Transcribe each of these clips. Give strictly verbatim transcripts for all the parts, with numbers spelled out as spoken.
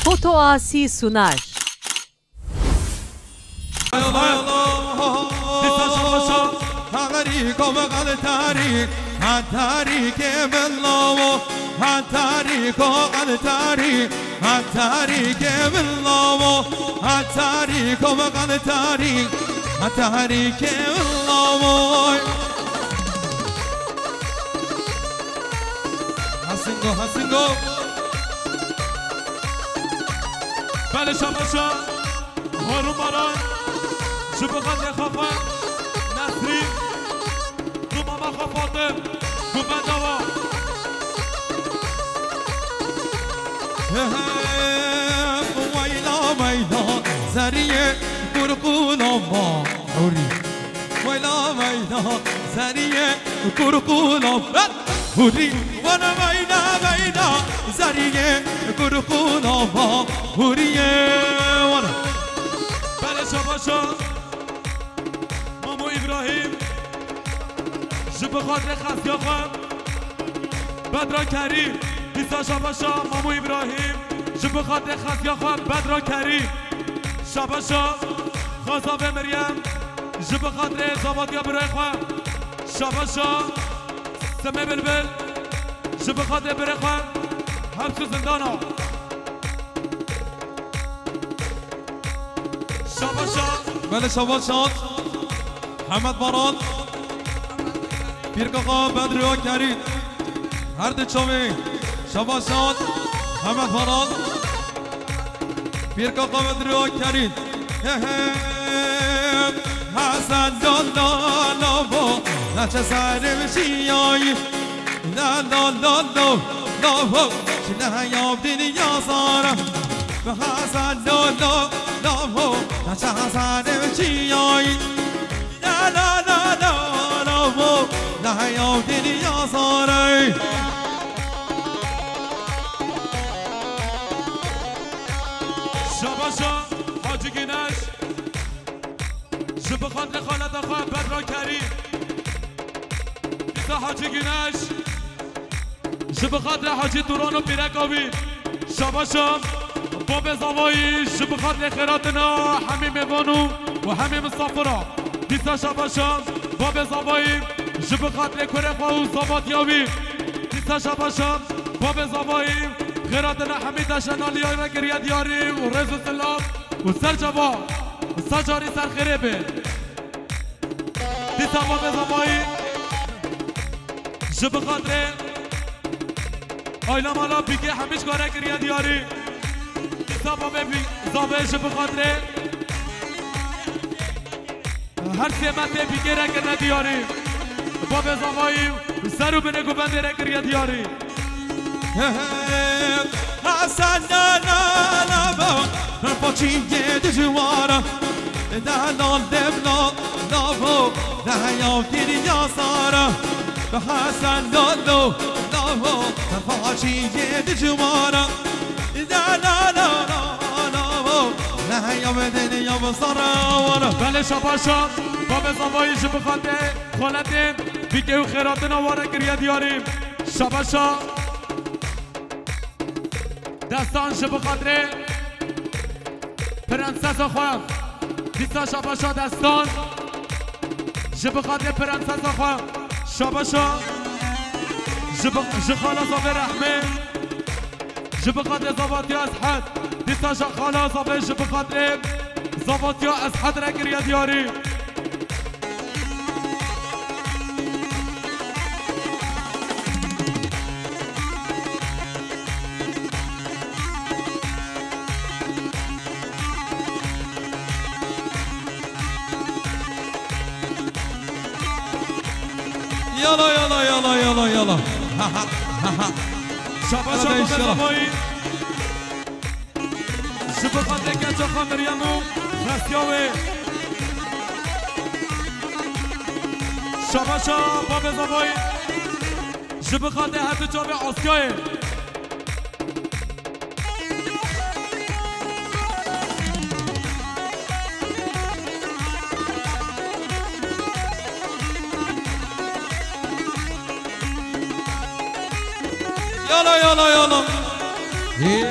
Foto Asi sunar. Dîsa şabaşa. Heverî kom qeltarî, hetarî ke min lawo, hetarî ko qeltarî, hetarî ke min lawo, hetarî kom qeltarî, hetarî ke min lawo. Hasingo, hasingo. Belê şabaşa. Harun Baran, ji bi xatirê xwe xwe, Nesrîn, du mama xwe Fatim, ku bedava. Weyla, weyla, zeriyê kurkûna ma hurî. Weyla, weyla, zeriyê kurkûna ma hurî. Wana weyla, weyla, zeriyê kurkûna ma hurî. Wana. Belê şabaşa. Mamo Îbrahîm, ji bi xatirê xesiya xwe, Bedra Kerîm, dîsa şabaşa Mamo Îbrahîm, ji bi xatirê xesiya xwe, Bedra Kerîm, şabaşa Xaza ve Meryem, ji bi xatirê zavatiya birayê xwe, şabaşa Semê Bilbil, ji bi xatirê birê xwe, hepsî zindana. Şabaşa. Belê şabaşa. Hemed Baran. Pîrkaxa Bedriya Kerî. Her di çavê. Şabaşa. Hemed Baran. Pîrkaxa Bedriya Kerî. He he. Hesen dol dol bo. Neçe serê şiyayî. La la la la la ho, ji neheya dinya sar e. Bi hesen la la la ho, neçe hesen çiyayî. La la la la la ho, neheya dinya sar e. Şabaşa Hacı Güneş. Ji bi xatirê xaleta xwe Bedra Kerî. Dîsa Hacî Güneş. Ji bi xatirê Hacî Turan û pîreka wî. Şabaşa. Babê zavayî ji bi xatirê xêratina hemî mêvan û, û hemî misafira. Dîsa şabaşa. Babê zavayî ji bi xatirê kurê xwe û zavatiya wî. Dîsa şabaşa. Babê zavayî xêratina hemî deşenaliya ve kiriye diyarî û rêz û silav. Û ser çava, ser carî ser xêrê be. Dîsa babê zavayî ji bi xatirê aîla mala bîkê hemî ji kare kiriye diyarî. Dîsa babê bî-, zavê ji bi xatirê her sê metê bîkê re kirine diyarî. Babê zavayî ser û binê guvendê re kiriye diyarî. Hesen la la la ba, paçî yê dijwara. Delal demla lavo, deheya kiriya sara. Hesen la la lavo, paçî yê dijwara. Delal la la lavo, deheya bedeniya sara. Belê şabaşa, babê zavayî ji bi xatirê xaletê, bîkê û xêratina ware kiriye diyarî. Şabaşa. Destan ji bi xatirê prensesa xwe. Dîsa şabaşa Destan. Ji bi xatirê prensesa xwe. Şabaşa. Ji bi, ji xala zavê Rehmê. Ji bi xatirê zavatiya Eshed. Dîsa şa xala zavê ji bi xatirê zavatiya Eshed re kiriye diyarî. Yala, yala, yala, yala, yala. Ha, ha, ha, ha. Şabaş, hadi şabaş, inşallah. Şabaş. Ji bi xatirê keça xwe Meryem û xestiya wê. Şabaşa babê zavayî. Ji bi xatirê her du çavê Asyayê. Yala, yala, yala. Hep.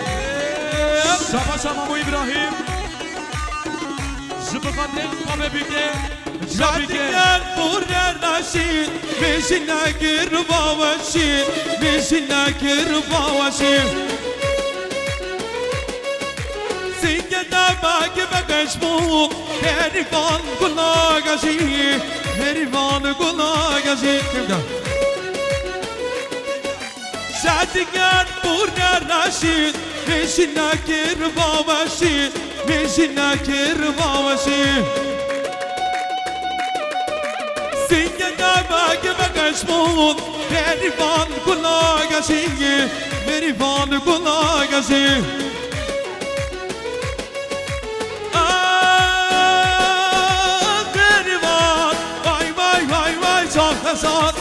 Şabaşa Mamo Îbrahîm. Ji bi xatirê xwe bike. Şadî bike. Şadî gel qûre reşî, mêjî nekir baweşî, mêjî nekir baweşî. Singê te bak begeş bû, Bêrîvan gula gejî, Bêrîvan gula gejî. Şadigan pûrne reşî, mêjî nekir baweşî, mêjî nekir baweşî. Singê te bak begeş bû, Bêrîvan gula gejî, Bêrîvan gula gejî. Ah, Bêrîvan, vay, vay, vay, vay, çav hezar,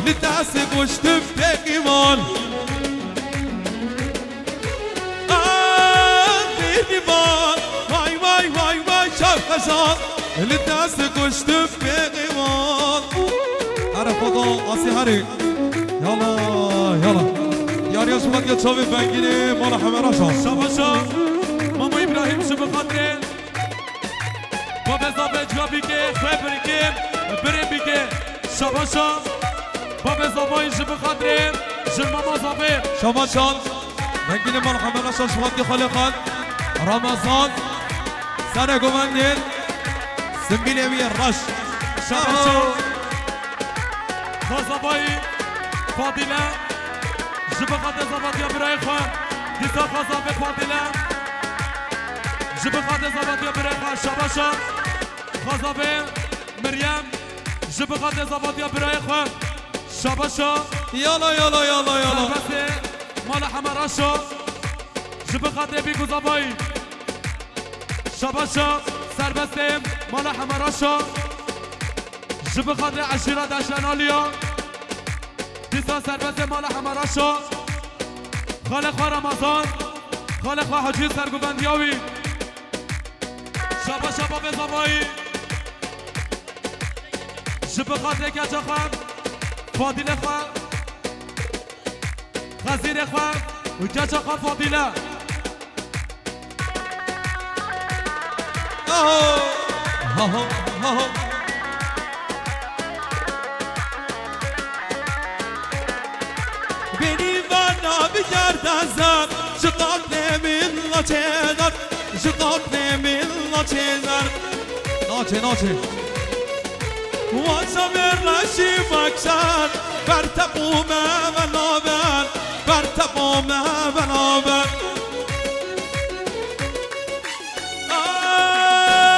li destê goştim Bêrîvan. Ah, Bêrîvan, vay, vay, vay, vay, çav hezar, li destê goştim Bêrîvan. Here Xweda, asî herê. Yala, yala. Yariya ji xwe diya çavê vengînê mala hemera şa. Şabaşa. Mamo Îbrahîm ji bi xatirê. Babê Zavê ciya bike, xwe birike, birê bike. Şabaşa. Babê Zavayî ji bi xatirê. Ji mama Zavê. Şabaşan. Vengînê mala hemera şa ji xwe diya xalê xan. Ramazan. Sere govendên. Simbîlê wî reş. Şabaşa. Xwezavayî Fadîle, ji bi xatirê zavatiya birayê xwe, dîsa xwezavê Fadîle, ji bi xatirê zavatiya birayê xwe, şabaşa, xwezavê Meryem, ji bi xatirê zavatiya birayê xwe, şabaşa. Yala, yala, yala, yala. Serbestê mala hemera şa, ji bi xatirê bîk û zavayî. Şabaşa, serbestê mala hemera şa. Ji bi xatirê eşîra Deştenaliya. Dîsa serbestê mala hemera şa. Xalê xwe Ramazan. Xalê xwe Hacî serguvendiya wî. Şabaşa babê zavayî. Ji bi xatirê keça xwe. Fadîlê xwe. Xezîrê xwe û keça xwe Fadîle. Aho! Aho! Aho! Bêrîvana bikerde zer, ji qatlê min naçê der, ji qatlê min naçê der. Naçê, naçê. Wan çavê reşî mekser, ber teqû me ve naber, ber teqû me ve naber. Ah,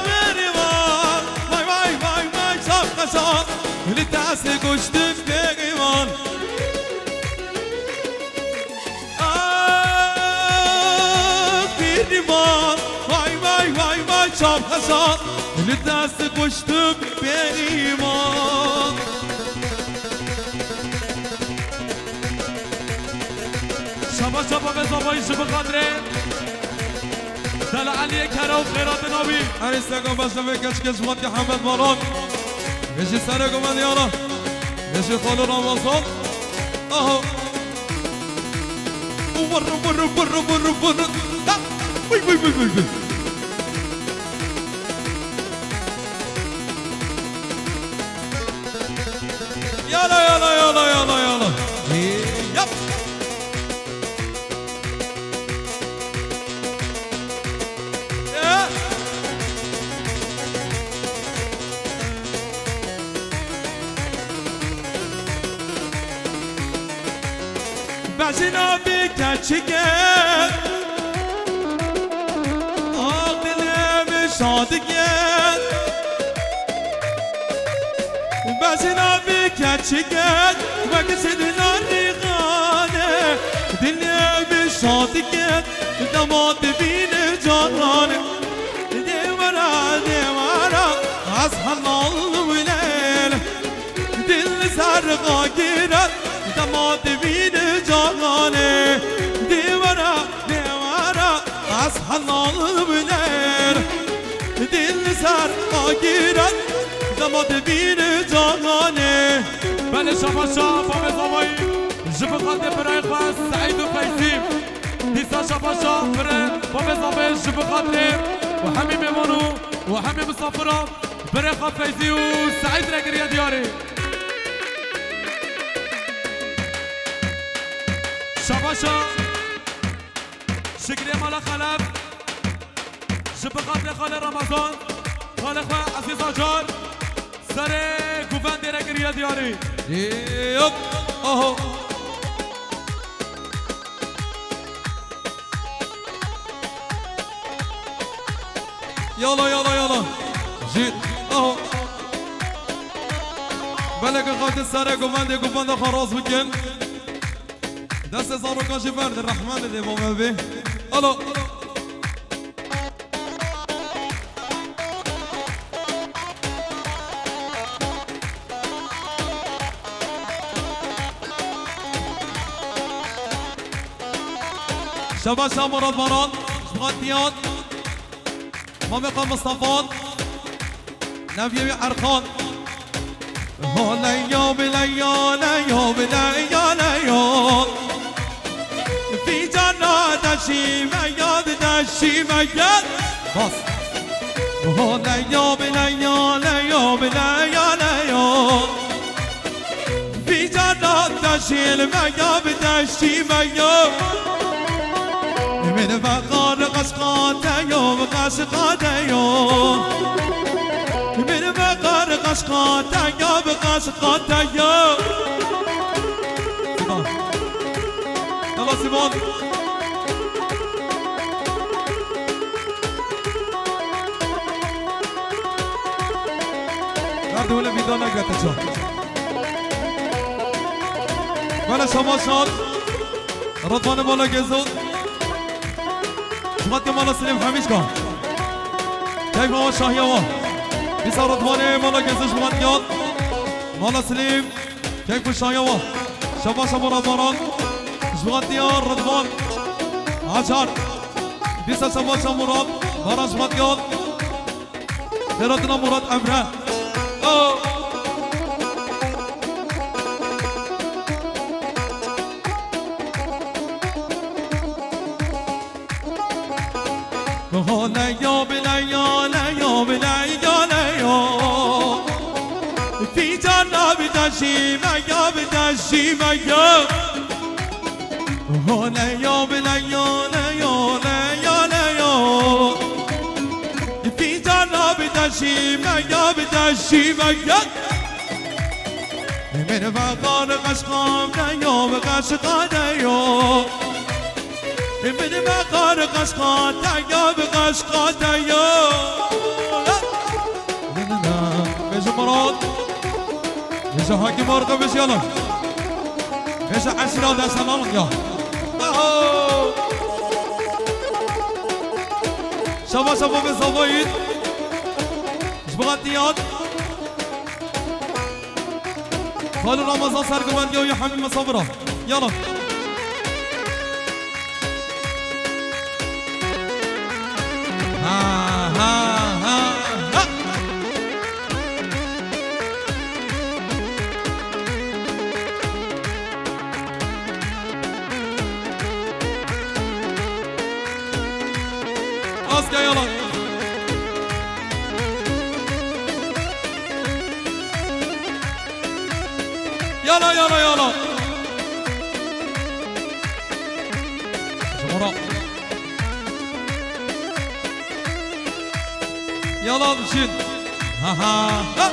Bêrîvan, vay, vay, vay, vay, çav qeşa, li destê goştin Bêrîvan. Ah, Bêrîvan, vay, vay, vay, vay, çav hezar, li dest goştim Bêrîvan. Şabaş, şabaş, babê zavayî ji bi xatirê Dela Eliyê Kere û xêratina wî. Her îsteka beşevê keçikê ji xwetî Hemed Baran. Vêjî serê gumen yara. Vêjî xalo Ramazan. Aha. Vur, vur, vur, vur, vur. Ha! Vıy, vıy, vıy, vıy, vıy. Yala, yala, yala, yala, yala. Yap. Bezina bi keçike, aqilê min şadike. Bezina bi keçike, wek sidina rîxane, dilê min şadike, dema dibîne canane. Dêwara, dêwara, ez helal wî lêl. Dil li ser agiran, dema dibîne canane. Dêwara, dêwara, ez helal wî lêl. Dil li ser agiran, dema dibîne canane. Belê şabaşa, babê zavayî, ji bi xatirê birayê xwe Seîd û Feyzî. Dîsa Paşa, bire, Babê Zabê, ji bi xatirê û hemî mêvan û, û hemî misafira, birê xwe Feyzî û Seîd re kiriye diyarî. Şabaşa, ji girê mala Xelef, ji bi xatirê xalê Remezan, xalê xwe Ezîz Acar, serê govendê re kiriye diyarî. Yop, oho. Yala, yala, yala. Jî, aho. Belê ku xatir serê govendê, govenda xwe rast bikin. Destê zarokan jî berdin, rehmetê dê bo me bê. Alo. Şebaşa Murat Baran, Şubatiyat, Mamê xwe Mistefan, Neviyê wî Erxan. Ho leyo bi leyo, leyo bi leyo, leyo. Fîcana deşî me yad, deşî me yad. Bas. Ho leyo bi leyo, leyo bi leyo, leyo. Fîcana deşî me ya, bi deşî me ya. Min veqar qeşqa te yo, bi qeşqa te yo. Min veqar qeşqa te yo, bi qeşqa te yo. Sima. Yalla Simon. Nerede öyle bir dana gata çok. Bana şama şan. Rıdvan'ı bana gezo. Şumat ya Mala Selim Hamişka. Keyf hava şahiye var. Bisa Rıdvan'ı bana gezo Şumat ya. Mala Selim. Keyf şahiye var. Şaba şaba Rıdvan. Şumat ya Rıdvan. Açar. Bisa şaba şaba Murat. Bara Şumat ya. Beratına Murat Emre. Oh. Ho leyo bi leyo, leyo bi leyo, leyo. Fîcana bi deşî me ya, bi deşî me ya. Ho leyo bi leyo, leyo, leyo, leyo. Fîcana bi deşî me ya, bi deşî me ya. Min veqar qeşqa te yo, bi qeşqa te yo. Min veqar qeşqa te yo, bi qeşqa te yo. Bêje Murat. Bêje Hakim Arka, bêje yalan. Bêje Esra da salam ya. Aho. Şaba şaba ve zavayit. Jbatiyat. Xalî Ramazan serguvendî ya hemî misafira. Yala. Ha, ha, ha, ha. Asya yala. Yala, yala, yala. Jora. Yala, düşün. Ha, ha, ha.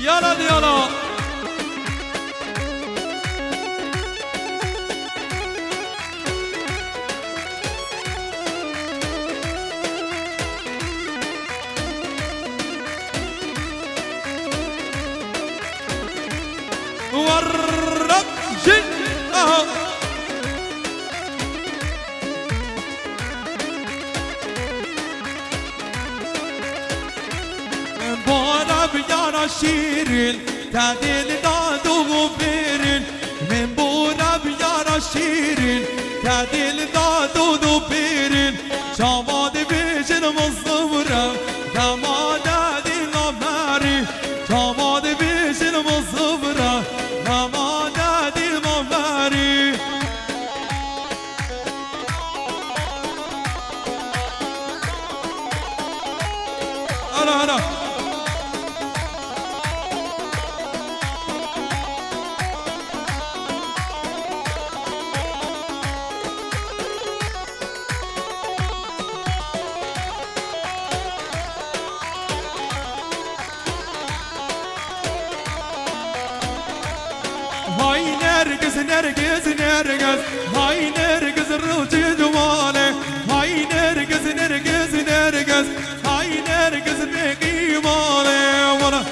Yala diyala. Warrab jin. Aha. Bara Yara şîrin, te dil dad û bêrin. Min bûra bi yara şîrin, te dil dad û bêrin. Çawa dibêjin min zivre, dema de dîl namerî. Çawa dibêjin min zivre, dema de dîl namerî. Hela, hela. Hay Nergiz, Nergiz, Nergiz, hay Nergiz rûçî ciwane, hay Nergiz, Nergiz, Nergiz, hay Nergiz bêqîmane, wala.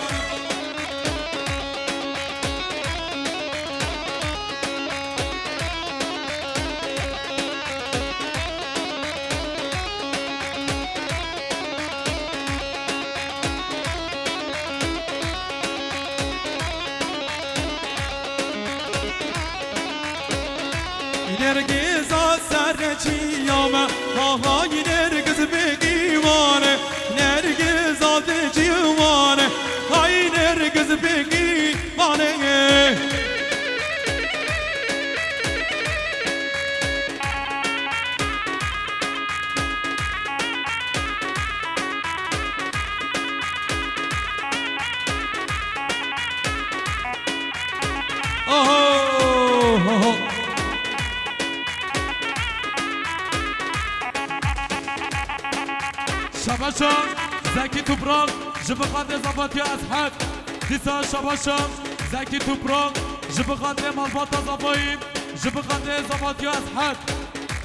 Nergiza serçiya me, ha ha Nergiz bêqîmane, Nergiza diciwane, hay Nergiz bêqîmane. Oho, oho. Şabaşa Zekî Toprak ji bi xatirê Zafatiya Eshed. Dîsa şabaşa Zekî Toprak ji bi xatirê malbata Zafayî, ji bi xatirê Zafatiya Eshed.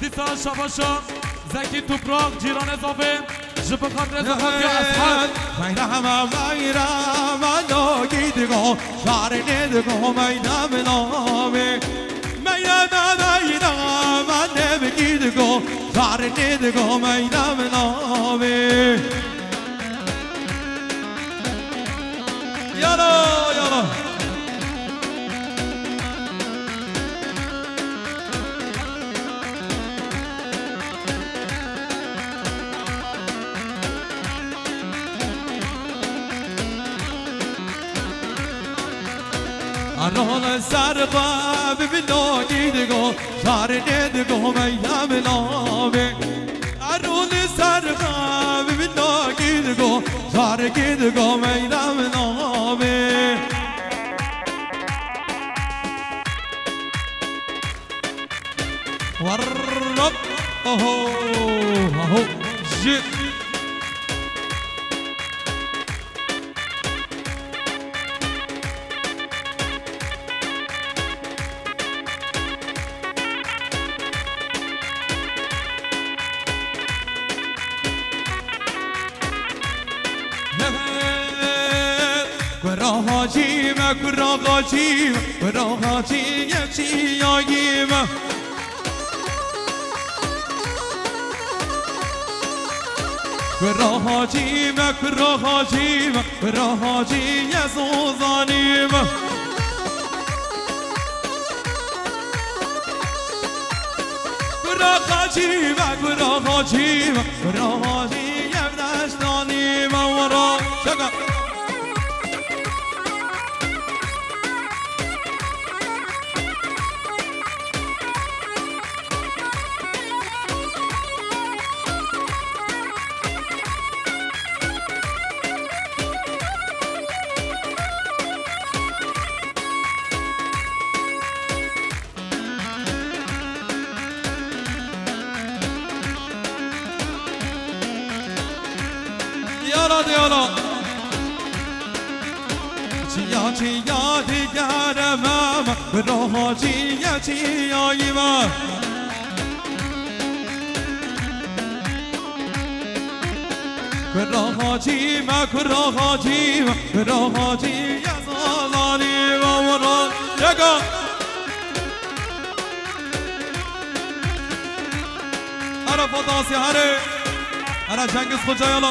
Dîsa şabaşa Zekî Toprak cîranê Zafê. Ji bi xatirê Zafatiya Eshed. Meyrama, meyrama, no gidigo, şarine digo, meyrama name. Meyrama, meyrama, ne gidigo, şarine digo, meyrama name. Yala, yala. Aron ser xwe bi bilokî digo, şarkê digo meylem navê. Aron ser xwe bi bilokî digo, şarkê digo meylem navê. Warrap. Oho, aho, ji. Kura Hacî me, kura Hacî me, kura Hacî ye çiyayî me. Kura Hacî me, kura Hacî me, kura Hacî ye zozanî me. Kura Hacî me, kura Hacî me, kura Hacî ye deştanî me wara. Şaka. Yala de yala. Çiya çiya digere me, me, roha çiye çiyayî me. Kura Hacî me, kura Hacî me, kura Hacî ye zalanî me wara. Yeka. Here fantasya, here. Here Cengiz Xoca yala.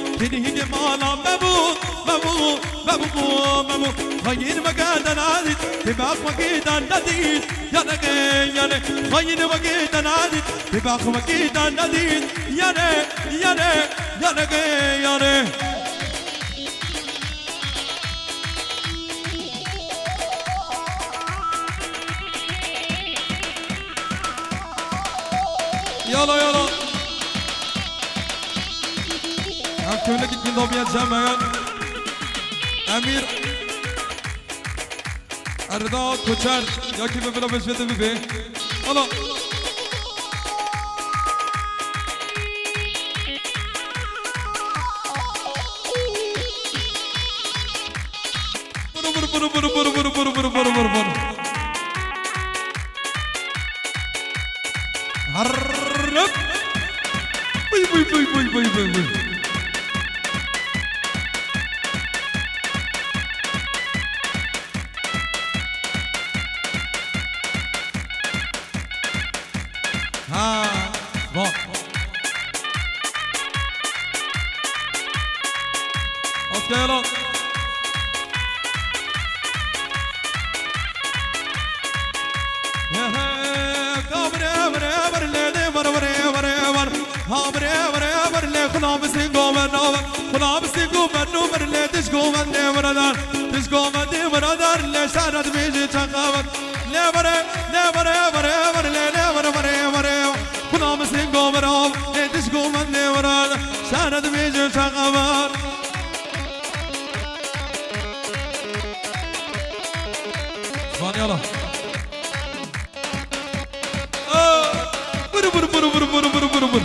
Hinî hîngê mala me bû, me bû, me bû, me bû. Xayîn wekî te nedît, têbax wekî te nedît. Yare ke yare, xayîn wekî te nedît, têbax wekî te nedît. Yare, yare, yare ke yare. Yala, yala. Ev kevnekî kindabiya cem heye. Emîr Erda Koçer, ya kî bi bila vêjvê de bibe. Yala. Vur, vur, vur. Harrıp. Vıy, vıy, vıy. Ha, va. Askaya lan. He, he, kabre, bre, bre, le, de, bre, bre, bre, bre. Ha, bre, bre, bre, le, xuna bisin gomen, xuna bisin gomen, no, bre, le, diş gomen, de, bre, dar. Diş gomen, de, bre, dar, le, şarat, biji, çakavat. Le, bre, le, bre, bre, bre, le, le, bre, bre, bre. Xuna misin gomir av, ê diş gomen nêwira, şehre dibêje çaxevar. Spanyala. Aa! Vur, vur, vur.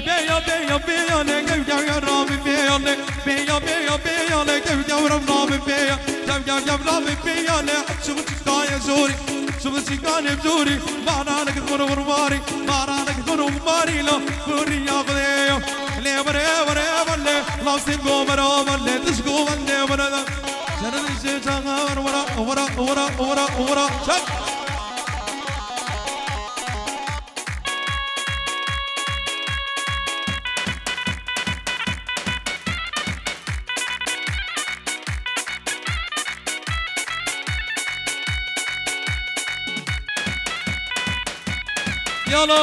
Beya, beya, beya, ne, gev, gev, gev, Rabî, beya, ne. Beya, beya, beya, ne, gev, gev, Rab, Rabî, beya. Gev, gev, gev, Rabî, beya, ne. Çubuk çikaye zori, çubuk çikane zori. Barana kız vur vur mari, barana kız vur mari la. Vur ya kudeyo. Le vur, vur, vur, le. Lastik gomera, vur, le. Diş gomen, le, vur, le. Canım işe çağır, vura, vura, vura, vura, vura. Çak. Yala.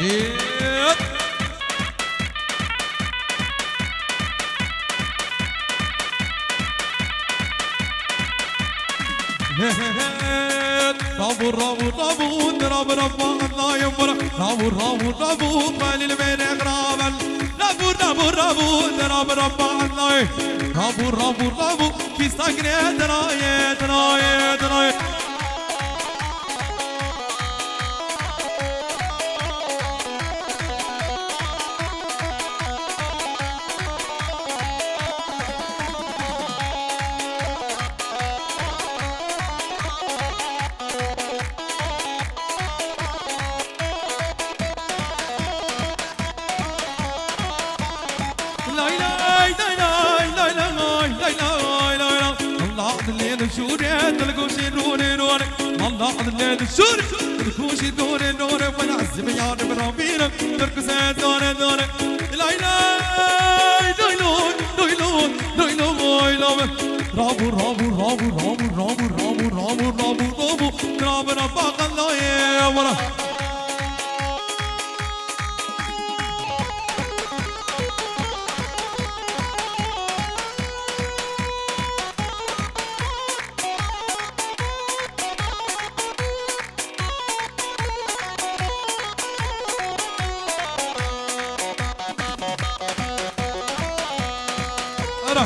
Yep. Rabu, rabu, rabu, rabu, rabu, Allah'ım, rabu, rabu, rabu, Halil beni raben. Rabu, rabu, rabu, rabu, rabu, Allah'ım. Rabu, rabu, rabu, kisakre, draye, draye, draye. Lay lay lay lay lay lay lay lay lay lay. Allah adlê de şûre, dilgoşê rûne rûne. Allah adlê de şûre, dilgoşê rûne rûne. Wela zim yar bi rabîne, Türk se dore dore. Lay lay lay lay lay lay lay lay. Rabu rabu rabu rabu rabu rabu rabu rabu rabu. Rabu rabu rabu. Ara.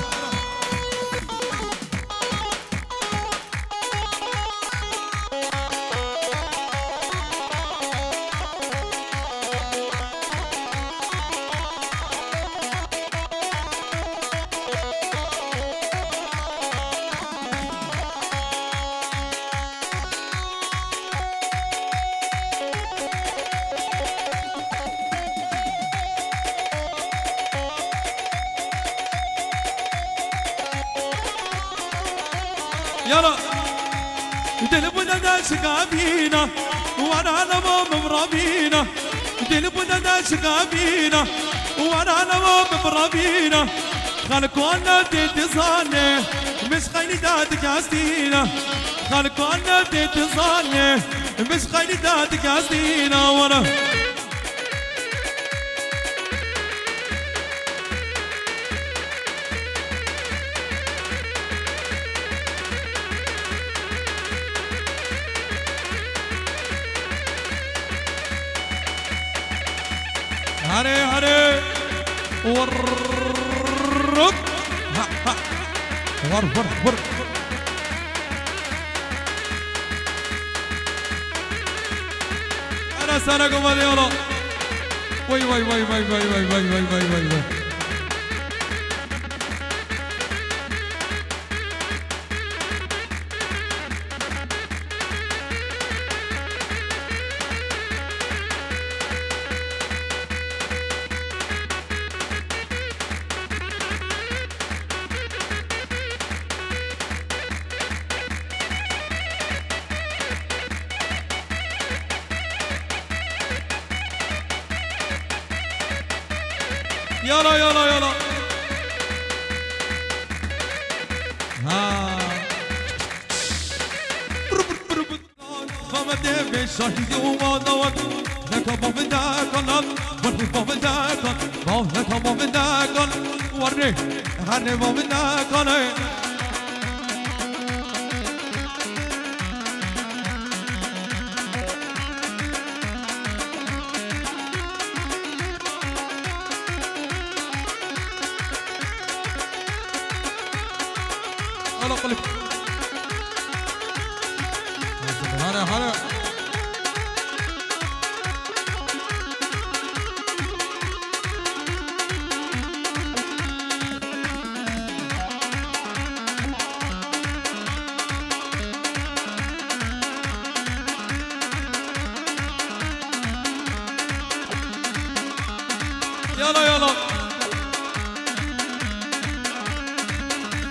Yala. Dil bûne de şikabîna, wara lewam rabîna. Dil bûne de şikabîna, wara lewam rabîna. Xelkan ne tê dizane, min ji xeynî de dikestîna. Xelkan ne tê dizane, min ji xeynî de dikestîna. Wara. Hare, hare. Vur. Ha, ha. Vur, vur, vur. Ana sana goma de ola. Vay, vay, vay. Yala, yala, yala. Ha. Bır, bır, bır, bır. Xametê vê şahîdî û wan dawet. Neka bavê dekan, bavê, bavê dekan, bav neka bavê dekan. Warê, herne bavê dekan. Ala qulip. Hare, hare. Yala, yala.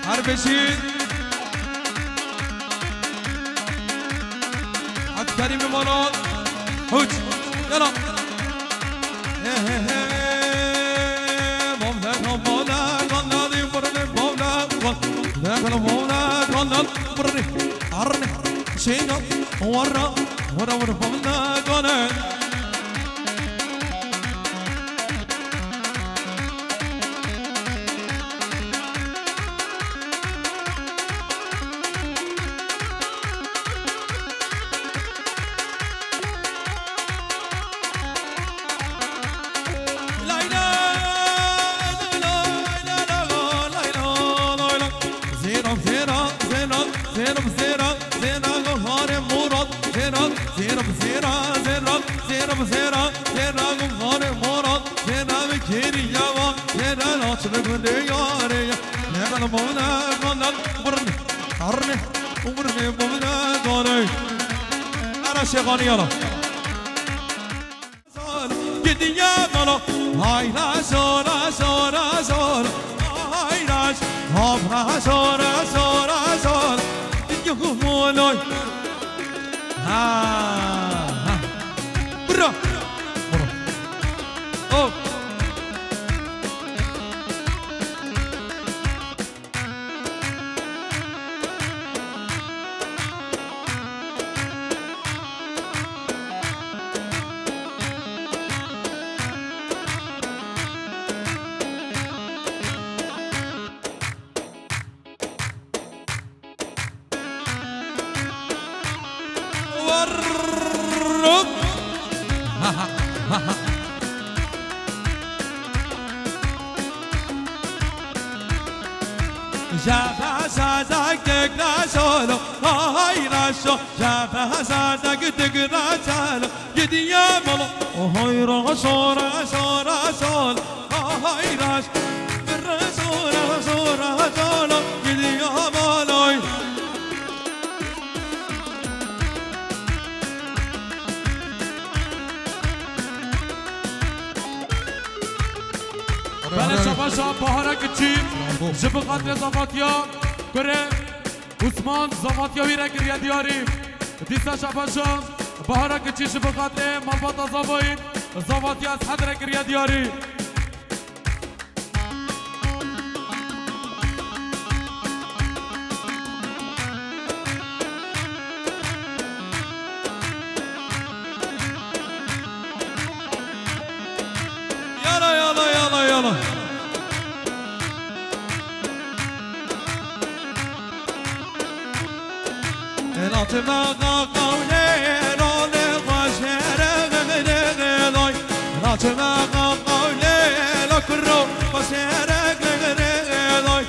Her beşî. Hadi Kerîm Malat. Huç. Yala. He, he, he. Mavle, mavle, kanadî, burne, mavle, mavle, kanadî, burne. Arne. Şeyda. Warra. Warra, warra, mavle, kanadî. Zêra, zêra, zêra, zêra, zêra, zêra, zêra, goharê Murat, zêra, zêra, zêra, zêra, zêra, zêra, zêra, goharê Murat. Zêna bi kêrî yawa, zêna naçine gundê yarê ya. Legal mona, legal burn, arne, umrne mona, gane. Ara şêxanî yara. Gidiya mala, hayra şora, şora, şora, hayra ş-, hopra, şora, şora, şora. Gidiya mala. Ha, ha. Bra. Bra. Oh. Warruk. Jafa sazak tekna solo, hayra şo. Jafa sazak tekna solo, gidiya molo. Hayra şora, şora, şol. Hayraş, birre zora, zora, zora, gidiya balay. Belê şabaş a Bahara Kiçî, ji bi xatirê zafatiya kurê. Osman zavatiya wî re kiriye diyarî. Dîsa şapaşan, Bahara Kiçî ji bo xatirê malbata Zavoyî zavatiya Eshed re kiriye diyarî. Yala, yala, yala, yala. Latime qaqawlê, lolê xweş ere, lay. Latime qaqawlê, lo kuro, xweş ere, lay.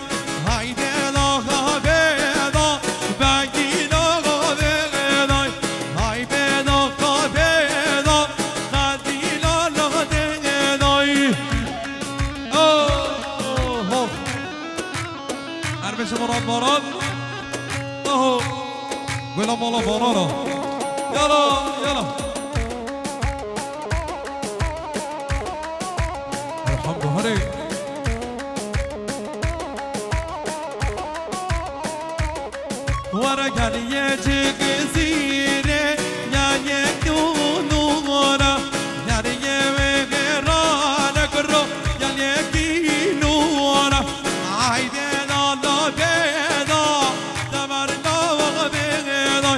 Haydi lo xabê, lo bengî, lo xabê, lay. Haydi lo xabê, lo xedî, lo, lo dê, lay. Oh, oh. Her beşe Murat Baran. Oho. Gula mala Barana. Yala, yala. Elhamdu hare. Wara geliye çi gizire, ya yek numara. Yariye ve gerane kuro, ya yek numara. Ay bela la bela, demer la bela.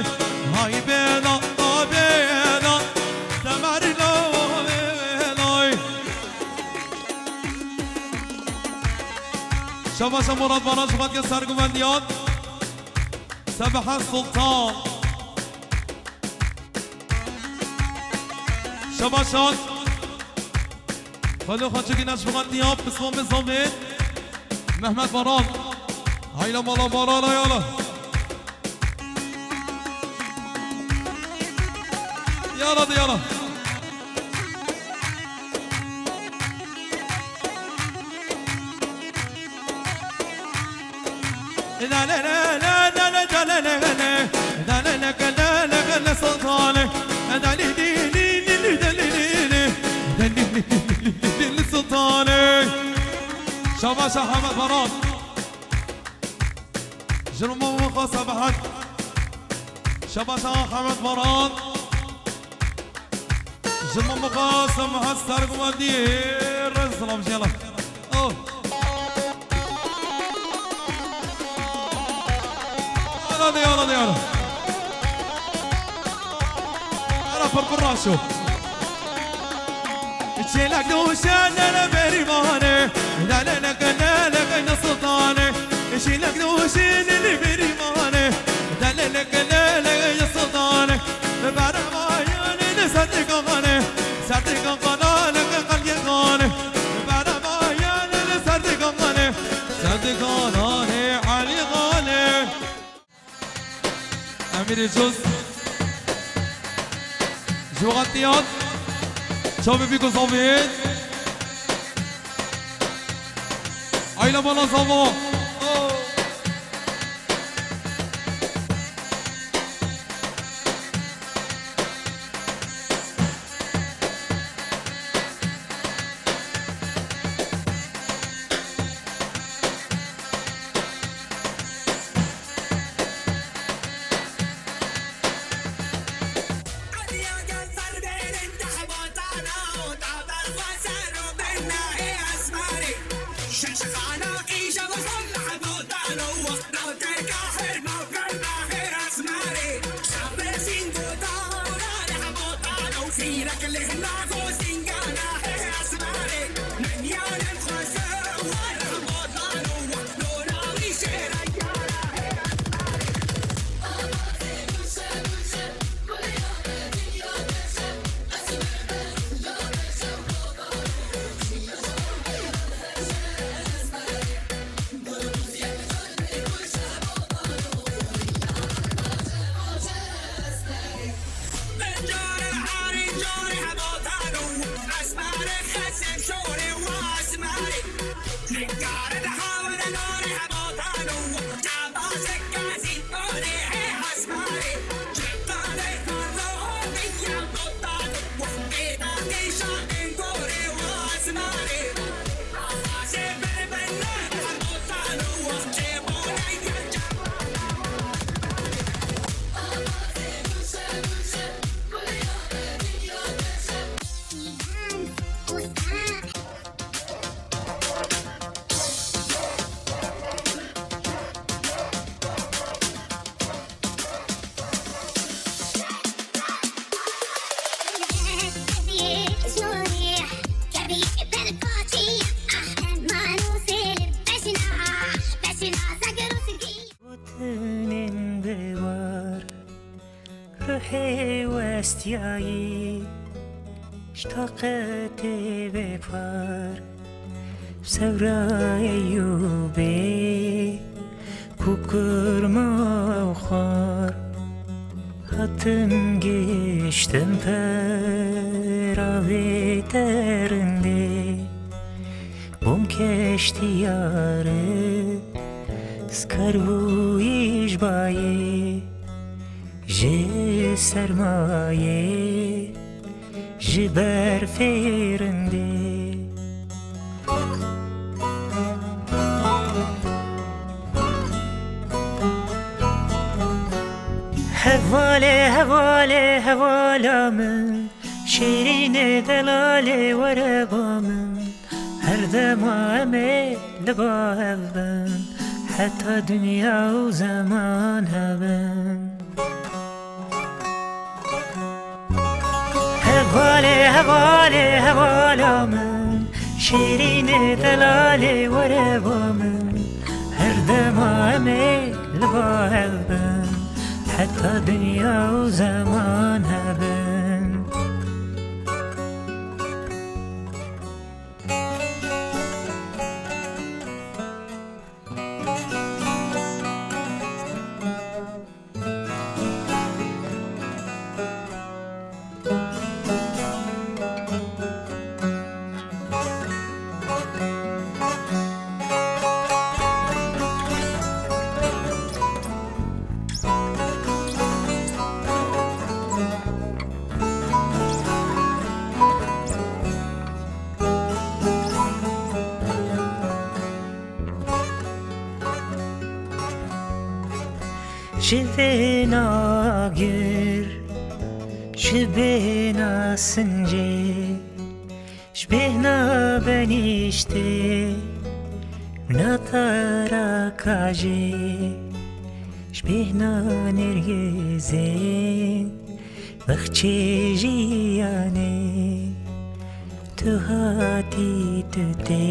Ay bela la bela, demer la bela. Şabaşa Murat Baran, şubat ya serguvendiyan. Sebahat Sultan. Şabaşan. Xalo Xaçekî Neşfixan Diyab, Pisvan Bizavê. Mehmet Baran. Hayla mala Baran ayala. Yala de yala. Şabaş Ahmet Baran. Ji Mamo Xasa Behek. Şabaş Ahmet Baran. Ji Mamo Xasa Behek serguwendiyê re selam jê re. Oh. Yala de, yala de, yala. Ara parkur raşo. Çêlek doşe nere berî mane, lale leke lale kayna sultane. Çêlek doşe nere berî mane, lale leke lale kayna sultane. Beremayan li serdê kakane, serdê kakana leke kalye kane. Beremayan li serdê kakane, serdê kanane Ali Gale. Emîrê Cuz. Ji wextiyan. Çavê bî ku zavê. Ayla bala zava. Oh. War, ruhê westiyayî, ji taqetê bêpar, sewra Eyûbê, ku kurma û xwar, hatim giştim pera vê terindê. Bûm keştiyare, skar bûyî ji bayê, ji sermayê, ji berfê rindê. Hevalê, hevalê, hevala min, şêrînê delalê were ba min. Her dema em ê li ba hev bin, heta dinya û zeman hebin. Hevalê, hevalê, hevala min, şêrînê delalê were ba min. Her dema em ê li ba hev bin, heta dinya û zeman hebin. Ji bêhna gir, ji bêhna sincê, ji bêhna benîştê, natara kajê, ji bêhna nêrgizên, bexçê jiyanê, tu hatî tu tê.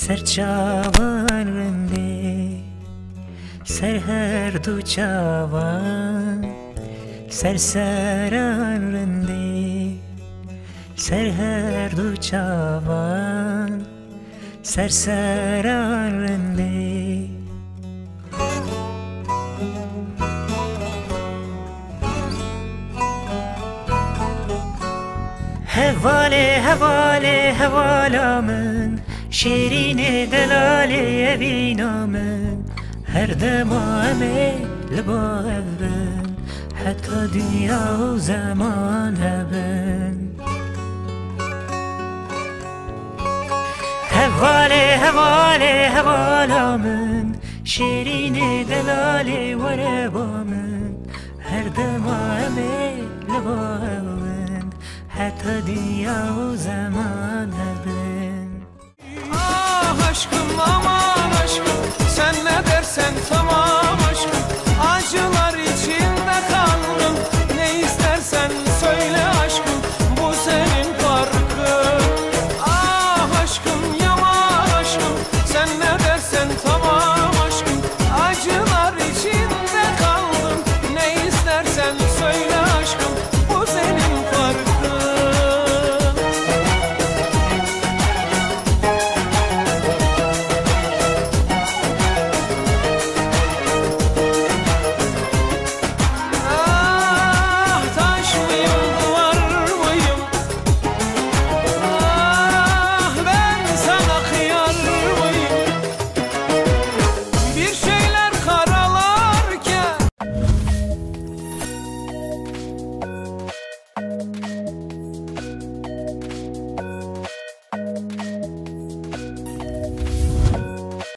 Ser çavan rindê, ser her du çavan, ser seran rindê, ser her du çavan, ser seran rindê. Hevalê, hevalê, hevala min, şêrînê delalê evîna min. Her dema em ê li ba hev bin, heta dinya û zeman hebin. Hevalê, hevalê, hevala min, şêrînê delalê were ba min. Her dema em ê li ba hev bin, heta dinya û zeman hebin. Ah aşkım, aman aşkım, sen ne dersen tamam aşkım. Acılar içinde kaldım, ne istersen söyle aşkım, bu senin farkın. Ah aşkım, yaman aşkım, sen ne dersen tamam aşkım. Acılar içinde kaldım, ne istersen söyle aşkım, bu senin farkın. Ah taş mıyım, duvar mıyım? Ah ben sana kıyar mıyım? Bir şeyler karalarken.